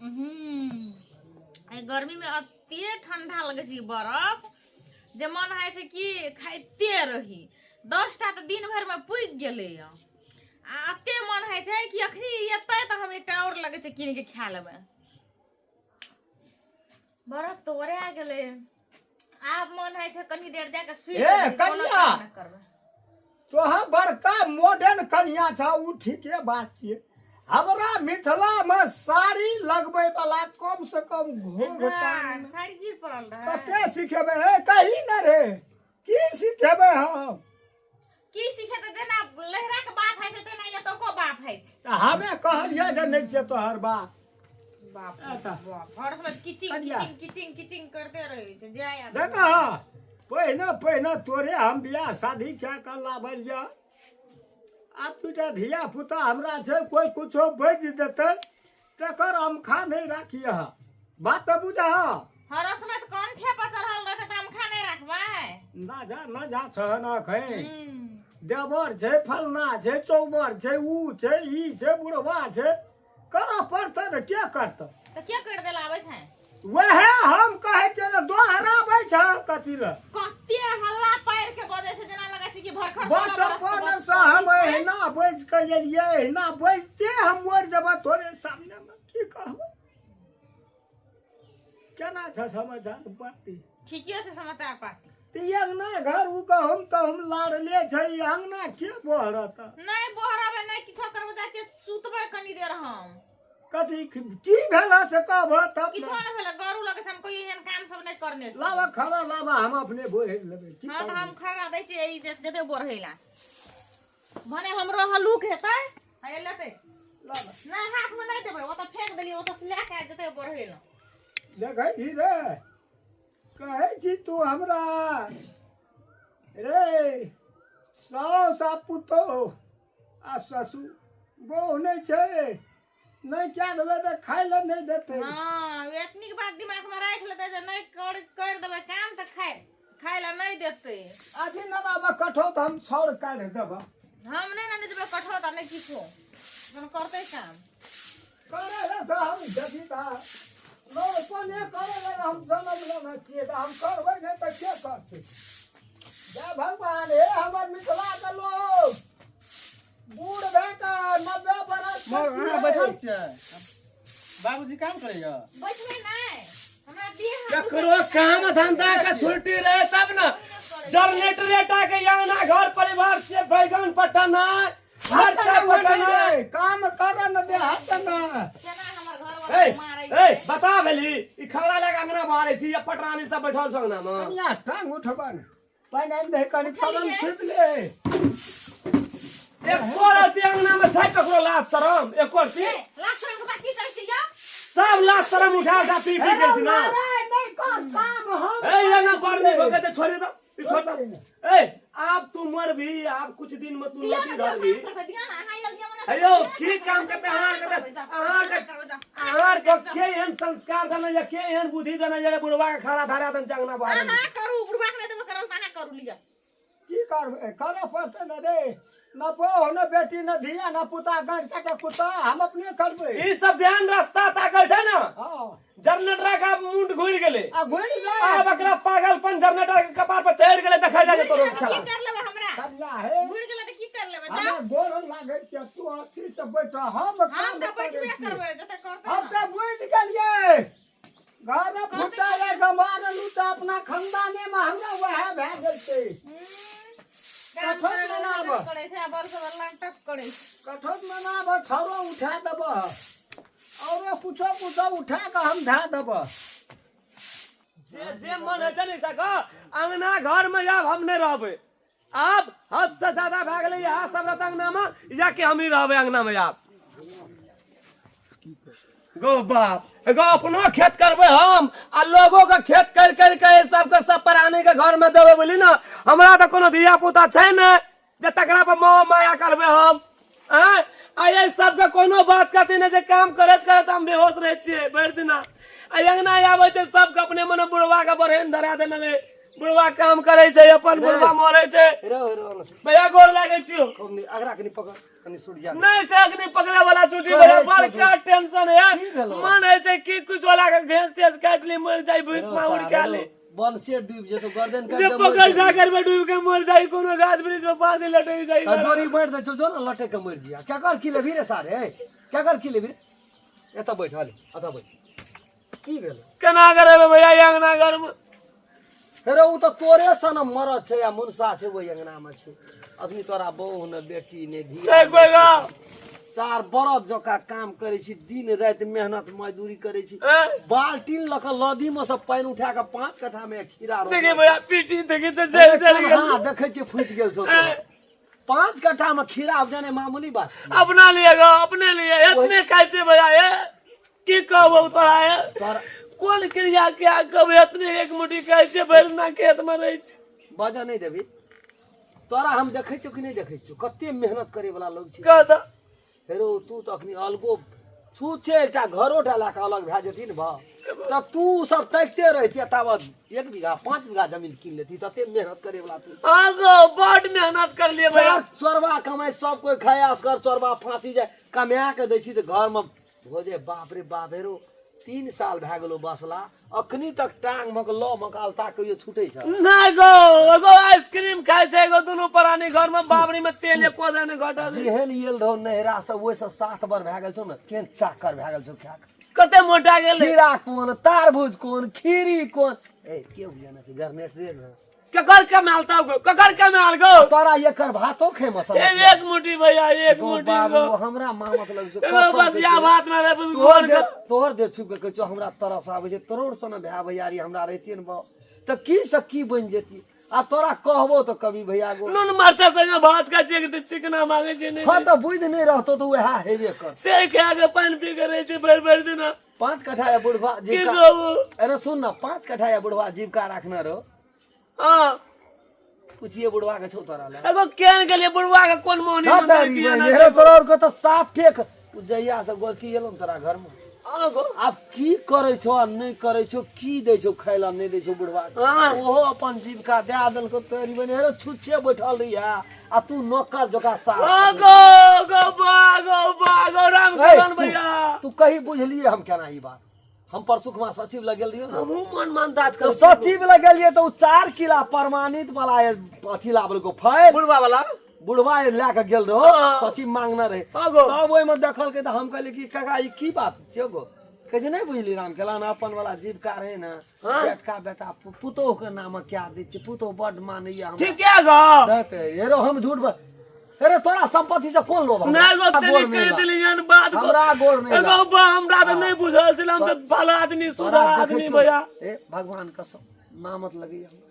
एहि गर्मीमे एते ठंडा लगै छै ई बरफ जे मन होइ छै कि खाइते रही। 10टा तऽ दिन भरिमे पुगि गेलैए आ एते मन होइ छै कि अखनी एतै तऽ हम एकटा आओर लगै छै कीन के खा लेबै। बरफ तऽ ओरा गेलै, आब मन होइ छै कनी देर जाके सुति ए, रही, कोनो कनिया! काम नहि करबै। तोहर बड़का मॉडर्न कनिया छह, ओ ठीके बात छियै। हमरा मिथिला मे साड़ी लगबै वाला कम से कम घोघ जा, तान साड़ी गिर पड़ल रहै। कते सिखेबै? हे कही ने रे, की सिखेबै हम? की सिखेतै? जेना लहरा के बाप होइ छै तेना एतौको बाप होइ छै। तऽ हमे कहलियै जे नहि छियै तोहर बाप। बाप रे एतऽ। बाप, हर समय किचिंग कनिया। किचिंग किचिंग किचिंग करते रहै छै। जाय आबै। देख, पहिने पहिने तोरे हम बियाह शादी कए कऽ लाबलियै। आब दूटा धिया पुता हमरा छै, कोइ कुछो बाजि देतै तकर अमखा नहि राखियह। बात तऽ बुझह। हर समय तऽ कंठे पर चढ़ल रहतै तऽ अमखा नहि राखबै? ना जा ना जा छह न एखन। देवर छै, फलना छै, चौबर छै, ऊ छै, ई छै, बुढ़वा छै, करऽ पड़तै ने, के करतै? तऽ के करि देला आबै छै? वएह हम कहै छियै ने, दोहराबै छै कथी लए? कते हल्ला पारि के बजै छै, जेना लगै छै कि भरखर 16 बरस के बचपन से हम बच्चा छै। एहिना बाजि कऽ एलियै, एहिना बाजिते हम मरि जेबै तोरे सामनेमे। की कहबै, केना छै समाचार पाती? ठीके छै समाचार पाती। तऽ ई अङ्गना घर ओ गहुम तहुम लाड़ले छै, ई अङ्गना के बहरत? नहि बहराबै, नहि किछो करबै, जाइ छियै सुतबै कनी देर हम। कथी की भेल से कहब तब। किछो नहि भेलै, गरू लगै छै, हम कोई एहन काम सब नहि करने छी। लाबा खड़ा लाबा, हम अपने बोहि लेबै की। हँ तऽ हम खड़ा दै छियै, ई जेतै बढ़ै ला, भने हमरो हल्लुक हेतै। हे लेतै। लाबा। नहि, हाथमे नहि देबै, ओतऽ फेंक देलियै, ओतऽ से लए कऽ जेतै बढ़ै ला। देखै छी रे, कहै छी तू हमरा रे, साउस आ पुतोह आ ससुर बहु नहि छै, नहि कए देबै तऽ खाय लए नहि देतै। हँ, एतनीक बात दिमागमे राखि लेतै जे नहि कर कर देबै काम तऽ खाय खाय लए नहि देतै। अथी नदामे कठौत हम छाउर काढ़ि देबह। हम नहि ने जेबै कठौत आ नहि किछो, अपन करतै काम। करे लए तऽ हम जदी तऽ लड़पने करे लए हम जनम लेने छियै, तऽ हम करबै नहि तऽ के करतै? जय भगवान। हे हमर मिथिलाके लोग, बूढ़ भए कऽ 90 बरस के मगर अहाँ छियै। बैठल छियै, बाबूजी काम करैया? बैठबै नहि, हमरा देह हाथ केकरो काम धंधा के छुट्टी रहे तब ने। जनरेटर के अंगना घर परिवार से बैगन पटनाय, मरचा पटनाय। काम कर न दे हाथ न। केना हमर घर ए मारै ए, बता भेली ई खबरा लगा अंगना बहारे छी या पटरानी सब बैठल छौ अंगना में? कनिया, टांग उठबन, पानि आनि दे कनि, चरण छिप ले। एको रति अंगना में छै ककरो लाज शरम एको रति? ए, लाज शरम के बात की करै छी यौ? सब लाज शरम उठा उठा पी पी गेल छी ना। नहि कर काम हम। ए, ये ना गर्मी भऽ गेल तऽ छोड़ि दो, ई छोड़ दो। ए, आब तू मरबी, आब कुछ दिन में तू दियौ नदी ने, दियौ, धरबी। काम करतै, दियौ ने, अहाँ आयल दियौ ने। हे यौ, की काम करतै अहाँ? करतै अहाँ के अहाँ के के एहन संस्कार देने या के एहन बुद्धि देने या बुढ़वा के खड़ा धरा देन चंगना बाहर? अहाँ करू, बुढ़वा के नहि देबै करल तऽ अहाँ करू, लिअ। की करबै? करऽ पड़तै ने रे। न बहु न बेटी न धिया न पुता, गण सके कुत्ता, हम अपने करबै। ई सब जेहन रास्ता ताकै छै ने, हँ, जनरेटर का मुंड घुरि गेलै। आ घुरि जाय। आब एकरा पागलपन जनरेटर के कपार पर चढ़ि गेलै, देखै जाइ घुरि तोरो गेलै तऽ खेला। की कर लेबै हमरा? कनिया हे। घुरि गेलै तऽ की कर लेबै? हमरा जाउ। गोर लागै छै, तू अस्थिर से बैठ, हम हम काम तऽ करै बैठबे छी। करबै जते करतै हम ने। तऽ बुझि गेलियै, घर फुटा या गमार लूटा, अपना खानदाने मे हमरा वएह भए गेल छै। काम कठोर करै लए मनाब। नाटक करै छै आ बल से बल नाटक करै छै। कठोर मनाब, छौरो उठा देबह, औरो कुछो कुछो उठा कऽ हम धए देबह। जे जे मन होइ छै ने सक अंगना घर में आब हम नहि रहबै। आब हद से ज्यादा भए गेलै, इएह सब रहत अंगना में या कि हमही रहबै अंगना में आब। गो बाप गो, अपनो खेत करबै हम आ लोगो के खेत कर कर के सबके सब प्राणी के घर में देबै बोली ने। हमरा तऽ कोनो धिया पुता छै ने जे तकरा पर मोह माया करबै हम। आँय, आ एहि सबके कोनो बात कथी नहि छै। काम करैत करैत हम बेहोश रहै छियै भरि दिना, आ अंगना आबै छै सबके अपने मने बुढ़वा के बरहन धरा देने रहे। बुढ़वा काम करै छै अपन, बुढ़वा मरै छै। रो रो। भैया, गोर लागै छियौ। खूब नीक, अगरा कनि पकड़। कनी सुरिया नहीं से अग्नि पकड़े वाला छुट्टी कहै बड़ा छौ बड़का टेंशन है की भेलौ? मन है से की कुछ वाला के घेस तेस काट ली मर जाई भूख माउर के ले बन से डूब जेतो गर्दन काट जे के मर पकड़ जेतौ। सागर में डूब के मर जाई कोनो गाछ वृक्ष में पास लटक जाई आ जोरी बाँटि दै छौ जो ने लटक के मरि जिया क्या कर की लेबही रे सारे क्या कर की लेबही रे एतऽ बैठ हले एतऽ बैठ की भेलै केना करेबे भैया ई अंगना घर में हेरे ओ तऽ तोरे सन मरद छै आ मुनसा छै ओहि अंगना मे छै अखनी तोरा बहु ने बेटी ने धिया से कोई गाँव सार बरद जकाँ काम करै छी दिन राति मेहनत मजदूरी करै छी हैं? बाल्टीन लऽ कऽ नदी मे सँ पानि उठा कऽ 5 कट्ठा मे खीरा रोपै देखी भैया पीटी देखी तऽ जल जल गेल हाँ देखै छियै फूटि गेल छौ तोहर। 5 कट्ठा मे खीरा उपजेनाइ मामूली बात छियै। अपना लिए गो अपने लिए इतने खाइ छै भैया हे की कहबो तोरा हे तोरा कोन क्रिया क्या कहबो इतने एक मुट्ठी खाइ छै भरि दिना खेत मे रहै छै बजऽ नहि देबही तोरा हम देखै छियौ कि नहि देखै छियौ कते मेहनत करे वाला लोग छै कह तऽ हेरो तू तऽ अखनी अलगो छूत छै एकटा घरो टा लए कऽ अलग भए जेथिन भऽ तऽ तू सब ताकिते रहितियै ताबत 1 बीघा 5 बीघा जमीन कीन लेती तते मेहनत करे वाला तू हाँ गो बड मेहनत कर लिए भैया चोर चोरबा कमाइ सब कोइ खाय असगर चोरबा फाँसी जाय कमा के दै छी तऽ घरमे भोजे बाप रे बाप हेरो 3 साल भए गेलो बसला अखनी तक टांग मक ल मक अलता कहियो छूटे छ नहीं गो एगो आइसक्रीम खाइ छै एगो दुनू प्राणी घर में बाबरी में तेल एको दे नहीं घटल जेहन येल रहो नहिरा से ओहिसँ 7 बार भए गेल छौ ने केहन चाकर भए गेल छौ खाए के। कते मोटा गेल खीरा कोन तारबूज कोन खीरी कोन ए के बुझाना छै जनरेटर ने ककर कमाल तब गो ककर कमाल गो तोरा एकर भातो खे में ए, एक मुट्ठी भैया एक गो मुट्ठी बाबू गो हमरा मामत लग छौ एगो कसम बस से या भात में रे तोहर गोर दे तोहर दे छुप के कहै छौ हमरा तरफ से आबै छै तोरोर सन भाय भैयारी हमरा रहितियै ने बाउ तऽ की से की बनि जेती आ तोरा कहबो तऽ कभी भैया गो नून मरचा संगे भात खाइ छियै तऽ चिकना मांगे छै नहि हँ तऽ बुझि नहि रहतो तऽ वएह हेबे कर से खा के पानि पी के रहै छै भरि भरि दिना 5 कट्ठा या बुढ़वा की जीविका कहू अरे सुन ना 5 कट्ठा या बुढ़वा जीविका रखने रहो हाँ पूछिए बुढ़वा के छौ तोरा लग एगो केहन गेलियै बुढ़वा के कोन मोहनी हाँ मंदिर तारी किया बहिन, ना हेरो तोरा और के तऽ साफ फेक उ जहिया से गोरकी एलौ तोरा घर में हाँ गो आब की करै छौ आ नहि करै छौ की दै छौ खाय ला नहि दै छौ बुढ़वा के हाँ। ओहो अपन जीविका दए देलकौ तोरी बहिन हेरो छुच्छे बैठल रहिया आ तू नौकर जकाँ साफ हाँ गो गो बा गो बा गो राम ए, करण सुन, भैया तू कही बुझलिए हम केना ई बात हम परसुखमा सचिव लग गेल रहियो ने हमहूँ मन मन दात तो सचिव लग गेलिए तो 4 किला प्रमाणित वाला अथी लाबलको फाइल बुढ़वा वाला बुढ़वा लए के गेल रहो हाँ। सचिव मांगने रहे हाँ गो। तब ओहिमे देखलकै तऽ हम कहलियै कि काका ई की बात छियौ गो कहै छै नहि बुझली राम केला अपन वाला जीविका रहे ने हाँ। बेटका बेटा पुतोह के नाम क्या दै छियै पुतोह बड मानैया हमरा। ठीक है गो तऽ हेरो हम झूठ अरे तोरा संपत्ति से कोन लोभ हमरा? नहि गो हमरा चली गोर नहि कहि लाग। देलियन बात गो। हमरा गोर नहि एगो लाग। बा हमरा तऽ नहि बुझल छल हम तऽ भला आदमी तोरा सुधा देखै आदमी छौ। भैया ए भगवान कसम नामत लगैया हमरा।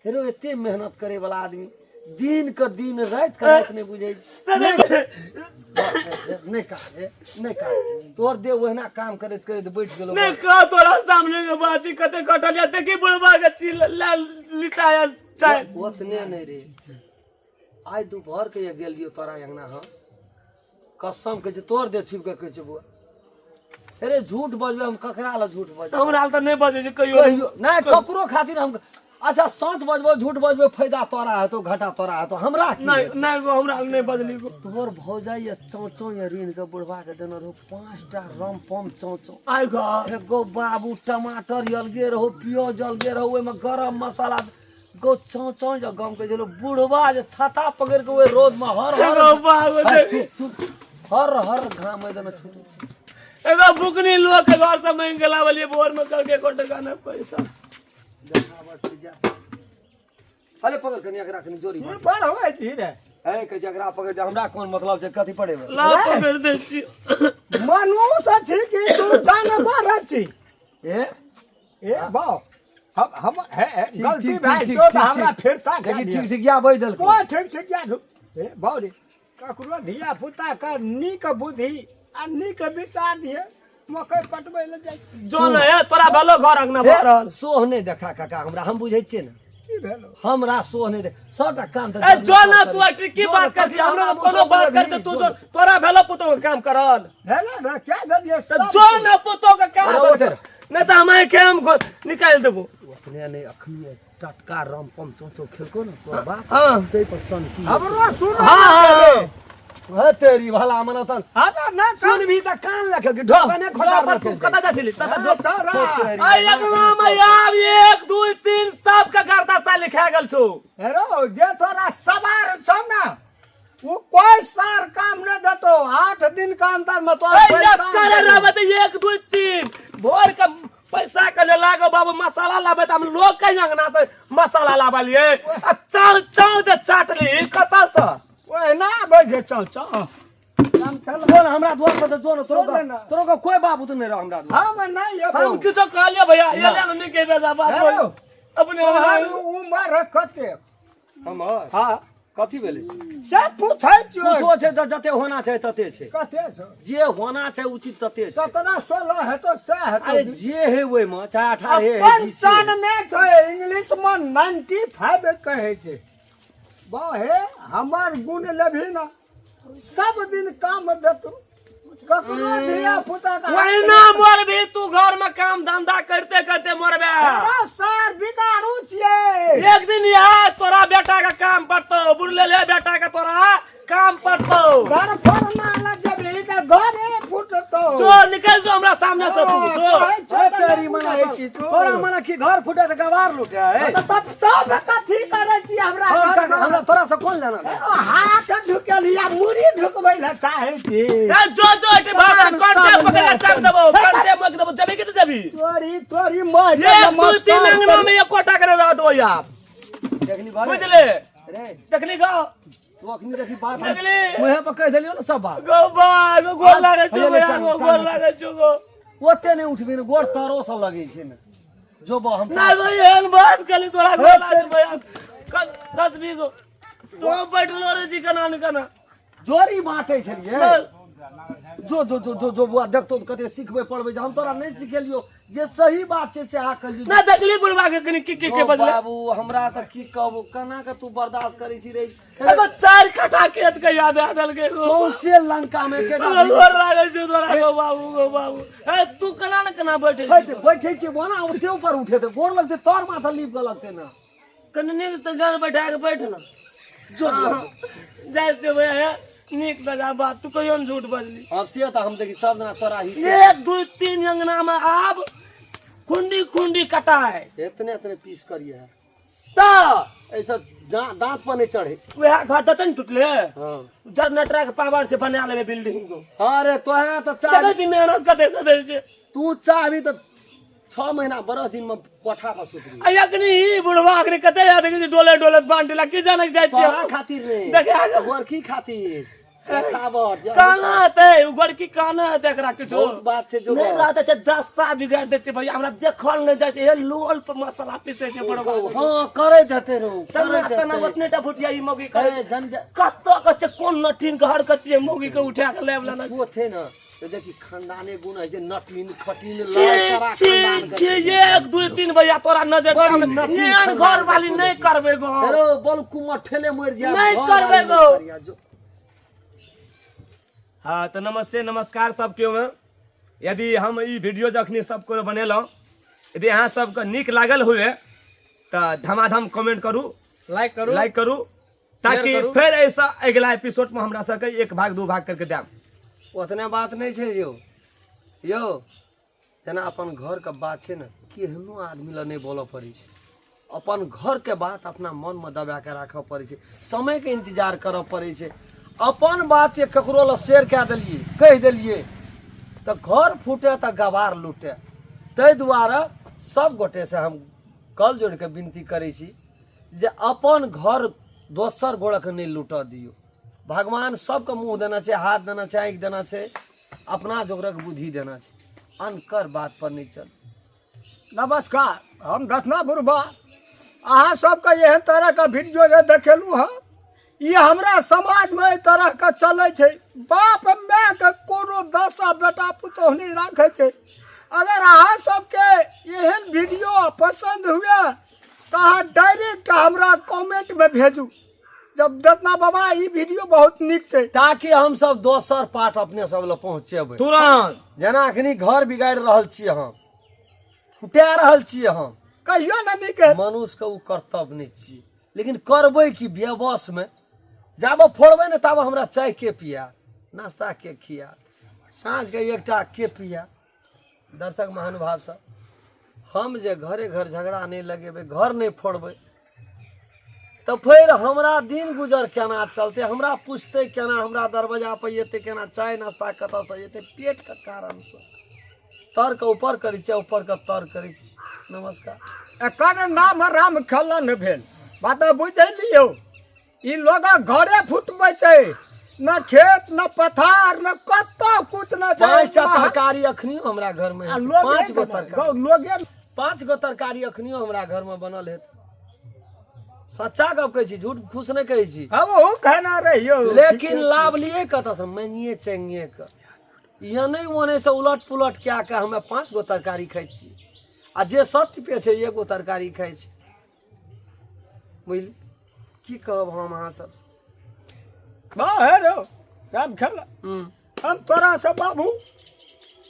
हेरो एते मेहनत करे वाला आदमी दिन के दिन राति के राति नहि बुझै छै। नहि नहि काज हे, नहि काज तोहर देह ओहिना काम करैत करैत बैठ गेलो नहि कह तोरा सामने के बात छी कते कटल या देखी बुढ़बा के छी लिचायल चाय ओतने नहि रे आइ दुपहर के ये गेलियो तोरा अंगना हम कसम के छै तोर दे छिप के कहै छै बौआ अरे झूठ बजबै हम ककरा लए झूठ बजबै हमरा लए तऽ नहि बजै छै कहियो कहियो नहि ककरो खातिर हम अच्छा सच बजबो झूठ बजबो फायदा तोरा हेतौ घाटा तोरा हेतौ हमरा की नहि हेतौ? नहि गो हमरा लए नहि बजली गो तोहर भौजाइ या चौ चौ या ऋण के बुढ़वा के देने रहो 5टा रम पम चौ चौ आइ गो एगो बाबू टमाटर अलगे रहो प्याज अलगे रहो ओहिमे गरम मसाला गो चौ चौ जो गम के जलो बुढ़वा जे छाता पकड़ के ओहि रोड में हर हर एगो बाबू हर चुप, चुप, हर हर घाम एदन छूटे छै। एगो बुकनी लोग के घर से मांगि के लावलिए भोर में करके एको टका नहि पैसा अरे पकड़ कनी एकरा कनी जोरी की पढ़बै छी रे ए कहै छै एकरा पकड़ जे हमरा कोन मतलब छै कथी पढ़ेबै ला पकड़ दै छी मनुष्य छी कि तू जानवर छी ए ए बाउ हम हम हे हे, ठीक, गलती ठीक, भए ठीक, तो ठीक, तऽ हमरा ठीक। फेर ताक देखी ठीक ठीक या बैठ देलकै ओ ठीक ठीक या ए बाउ रे ककरो धिया पुता के नीक बुद्धि आ नीक विचार दिए मकई पटबै लए जाइ छी जो न हे तोरा भेलो घर अंगना हे, भरल सोह नहि देखा काका हमरा हम बुझै छियै ने की भेलो हमरा सोह नहि देख सबटा काम तऽ ए जो न तू अटरी की जो बात न, करती हमरा हमरा मुँह कोनो से बात बोलबही, करते तू जो जो न। तोरा भेलो पुतोह के काम करल भेलो ने क्या देलिए तऽ सब जो न पुतोह के काम अरे उठ रे। नहि तऽ हम आँखि हम निकालि देबो अपने नहि अखनी टटका रम पम चौ चौ खेलको ने तोर बाप हाँ ताहि पर सन की हमरो सुन हाँ हाँ हे तेरी भला मन तन हमे नहि सुन भी त कान लखे कि ढोका ने खोला पर तू कतऽ जाइ छली ततऽ जो तोरा अरे अंगना में आब 1 2 3 सब के गर्दशा लिखा गेल छौ हेरो जे तोरा सवार छौ ने वो कोई सार काम नहीं देतो 8 दिन का अंदर में तोरा ए पैसा लस्कर नहीं रहबे तऽ 1 2 3 भोर के पैसा के ले लागो बाबू मसाला लाबे तऽ हम लोग के अंगना से मसाला लाबलिए आ चाल चाल जे चाटली कतऽ से ओहिना आबै छै चौ चौ काम खेल जो न हमरा द्वार पर जो न तोरो सुन के ना। तोरो के कोई बाबू तो नहीं रह हमरा द्वार हम नहीं अबो हम किछो कहलिए भैया ये ले नहीं के बेजा बात हेलो। अपने तोहर उमर कते हमर हाँ कथी भेलै से पूछै छियौ कुछो छै तऽ जते होना छै तते छै कते छौ जे होना छै उचित तते छै 17 16 हेतो सएह हेतो अरे जे है ओहिमे चाहे 18 है 20 है। 95 छै इंग्लिश मे 95 कहै छै बाहे हमर गुण लेबही ना सब दिन काम देतो ककरो धिया पुता के वहीना मरबी तू घर में काम धंधा करते करते मरबे। तोरा सार बिगाड़ू छियै। एक दिन यह तोरा बेटा का काम पड़तो, बुढ़ले ले बेटा का तोरा काम पड़तो। घर फोड़ना ला जेबही तऽ घरे फुटतो। जो निकल जो हमरा सामने से तू जो। कहै छौ ए तऽ तेरी नहि मना बुझै छी तू। तोरा मना की घर फुटे तऽ गवार लुटे है। तऽ तब तब कथी करै छी हमरा हम घर का- हमरा तोरा से कोन लेना देना? हाथ ढुकेली आ मुड़ी ढुकबै लए चाहै छी। ए जो जो एटी भाग कंटे पकड़ चाप देबो, कंटे मक देबो, जबी के जबी। तोरी तोरी मर 1 2 3 अंगना में एकोटा करे रह दो यार। देखली बारे? बुझले रे देखली गो तू अखनी देखी बात देखली। मुँहे पर कहि देलियौ ने सब बात। गो बा गो गोर लागे छौ भैया, भैया, टांग- गो गोर टांग- लागे छौ गो। ओते नहि उठबी ने गोर तरो सब लगै छै ने जो बा हम ना गो एहन बात कली तोरा गोर लागे भैया। कस भी गो तो बैठलो रे जी कना न कना जोरी बाँटै छलियै। जो जो जो जो जो बुआ देखतो तऽ कते सिखबै पढ़बै जे हम तोरा नहि सिखेलियौ जे सही बात छै से अहाँ कहियौ। ना देखली बुढ़वा के कनी की की के ओ बदले। बाबू हमरा तऽ की कहबो केना के तू बर्दाश्त करै छी रे। एगो 4 कट्ठा खेत के याद आ देलकै गो। सौंसे लंका मे एकेटा गो गोर लागे छौ तोरा गो बाबू गो बाबू। ए तू केना ने केना बैठे छी? बैठे छियै बोना ओते ऊपर उठेतै गोर लगतै तोर माथा लीप के लगतै ना। कनी नीक से घर बैठा के बैठ ना। जो जाइ छियौ भैया, नीक बजा बात तू कहियो ने झूठ बजली। अब से तऽ हम देखी सब दिना तोरा ही 1 2 3 अंगना में आब खुंडी खुंडी कटाए। एतने एतने पीस करिए है तऽ ऐसा दांत पर नहीं चढ़े। वएह घर तऽ ने टूटले। हाँ। जनरेटर के पावर से बना लेबे बिल्डिंग को। अरे तोहे तऽ चाह देखै छी मेहनत कते कते छै। तू चाहबी तऽ 6 महीना बरस दिन में कोठा पर सुतबी। आ अखनी ही बुढ़वा अखनी कते याद है डोले डोले बांटेला की जाने जाइ छियै। तोरा खातिर रे। देखे आगे। गोरकी खातिर। देखाबट, जा। काना हेतै, उ गोरकी काना हेतै एकरा किछो। बहुत बात छै जो नहि रहतै छै, 10 साल बिगाड़ि दै छै भैया, हमरा देखल नहि जाइ छै, हे लोल पर मसाला पीसै छै बुढ़वा। हाँ, करैत हेतै रौ, तना करैत तना हेतै। ओतने टा भुटिया ई मौगी करै हे, छै। जन जन- कतऽ के छै, कोन नटीन के हर के छियै मौगी के उठा के लाबि लेने छै। ओ छै ने, तऽ देखी खानदाने गुण है जे नटीन खटीन छी, लड़ाई करा छी, खानदान के छी, 1 2 3 भैया तोरा नजर बड़ी सामने। नटीन एहन खानदान घर वाली के नहि करबै गो। हेरो, बल कुमर ठेले मरि जायब, नहि घर करबै वाली गो। नहि करिया, जो। हाँ तऽ नमस्ते नमस्कार सबके में। यदि हम ई वीडियो जखनी सबके बनेलहुँ, यदि अहाँ सबके नीक लागल हुए तऽ धमाधम कमेंट करू, लाइक करू, लाइक करू, ताकि करू। फेर ऐसा अगला एपिसोड में हमरा सबके 1 भाग 2 भाग करके देब। ओतने बात नहीं छै यौ, यौ जेना अपन घर के बात छै ने, केहनो आदमी लए नहि बोलऽ पड़ै छै। अपन घर के बात अपना मन में दबा के राखऽ पड़ै छै, समय के इंतजार करऽ पड़ै छै। अपन बात जे ककरो लए शेयर कए देलियै, कहि देलियै, तऽ घर फूटे तऽ गवार लूटे। ताहि दुआरे सब गोटे से हम कल जोड़ि के विनती करै छी जे अपन घर दोसर गोड़क नहि लूटऽ दियौ। भगवान सबके मुँह देना छै, हाथ देना छै, आँखि देना छै, अपना जोगरक बुद्धि देना छै, अनकर बात पर नहि चल। नमस्कार, हम दसना बुढ़बा अहाँ सबके एहन तरहके वीडियो जे देखेलहुँ हँ, ई हमरा समाजमे एहि तरहके चलै छै। बाप मायके कोनो दशा बेटा पुतोहु नहि राखै छै। अगर अहाँ सबके एहन वीडियो पसन्द हुए तऽ अहाँ डायरेक्ट हमरा कमेंटमे भेजू जब दसना बाबा ई वीडियो बहुत नीक छै, ताकि हम सब दोसर पार्ट अपने सब लग पहुँचेबै तुरंत। जेना अखनी घर बिगाड़ि रहल छियै हम, फुटा रहल छियै हम, कहियो ने नीक हेतै। मनुष्य के ओ कर्तव्य नहि छियै, लेकिन करबै कि बेबस में। जाबऽ फोड़बै ने ताबऽ हमरा चाय के पिया, नाश्ता के खिया, साँझके एकटा के पिया। दर्शक महानुभाव सब, हम जे घरे घर झगड़ा नहि लगेबै, घर नहि फोड़बै, तऽ फेर हमरा दिन गुजर केना चलतै? हमरा पूछतै केना? हमरा दरवाजा पर एतै केना? चाय नाश्ता कतऽसँ एतै? पेटके कारणसँ तरके ऊपर करै छियै, ऊपरके तर करै छी। नमस्कार। एकर नाम राम खेलन भेल, बात बुझलियौ? ई लोग घरे फुटबै छै, न खेत न पथार न कतौ कुछ न छै। 5टा तरकारी अखनियो हमरा घर में आ हेतै। लोगे 5 गो तरकारी, लोगे 5 गो तरकारी अखनियो हमरा घर में बनल हेतै। सच्चा गप कहै छी, झूठ फूस नहि कहै छी। हमहूँ कहना रहियौ। लेकिन लाभ लिए कतऽसँ? मांगिए चांगिए कऽ, एने ओने से उलट पुलट कए कऽ हमे 5 गो तरकारी खाइ छी, आ जे सत्य पे छै एगो तरकारी खाइ छै। बुझली? की कहब हम अहाँ सब? वाह हे रो राम खेला। हम तोरा से बाबू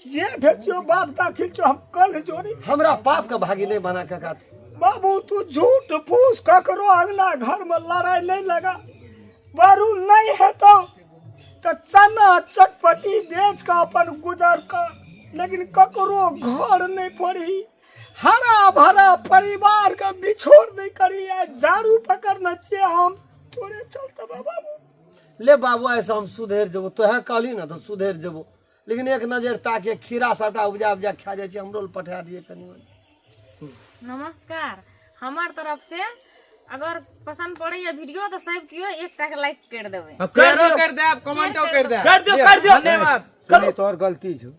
जेठ छियो, बाप दाखिल छो, हम कल जोड़ी। हमरा पाप के भागी नहीं बना काका। बाबू तू झूठ फूस ककरो अगला घर में लड़ाई नहीं लगा, बारू नहीं है तो चना चटपटी बेच के अपन गुजर कर, लेकिन ककरो घर नहीं पड़ी, हरा भरा परिवार के बिछोड़ नहीं करी। आ झाड़ू पकड़ना चाहिए हम थोड़े चलते बाबू। ले बाबू, ऐसा हम सुधरि जेबो, तोहे कहली ना तो सुधरि जेबो, लेकिन एक नजर ताके खीरा सबटा उपजा उपजा खा जाइ छै, हमरो लए पठा दिए कनी मनी। नमस्कार, हमार तरफ से अगर पसंद पड़े ये वीडियो तो सब कियो एकटा के लाइक कर देबै, शेयरो कर देब, कमेंटो कर देब। कर दियो, कर दियो। धन्यवाद। करो। तोहर गलती छौ।